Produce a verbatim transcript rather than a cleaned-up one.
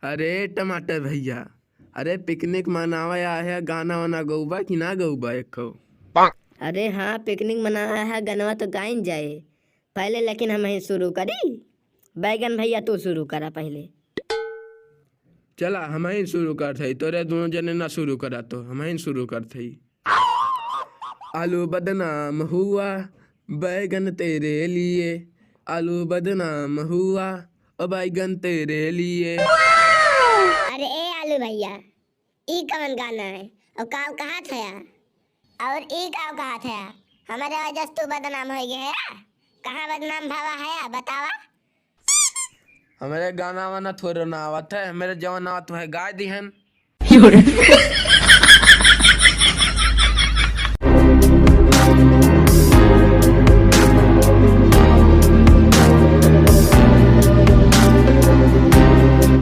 अरे टमाटर भैया, अरे पिकनिक मनावे आया है, गाना वाना गउबा कि ना गउबा एको? अरे हाँ, पिकनिक मनावे है, गनवा तो गाइन जाए पहले, लेकिन हमहीं शुरू करी। बैगन भैया, तू शुरू करा पहले। चला, हमहीं शुरू करत हई, तोरे दुनो जने ना शुरू करा तो हमहीं शुरू करत हई। आलू बदनाम हुआ, बैगन तेरे लिए, आलू बदनाम हुआ, ओ बैगन तेरे लिए। अरे ए आलू भैया, ई कवन गाना है? और काव कहा था? और ई काव कहा था? हमारे वजह से तू बदनाम हो गया है? कहाँ बदनाम भावा है, बतावा? हमारे गाना वाना थोड़ो ना आवत है, हमारे जवन आवत है गाय दिहन।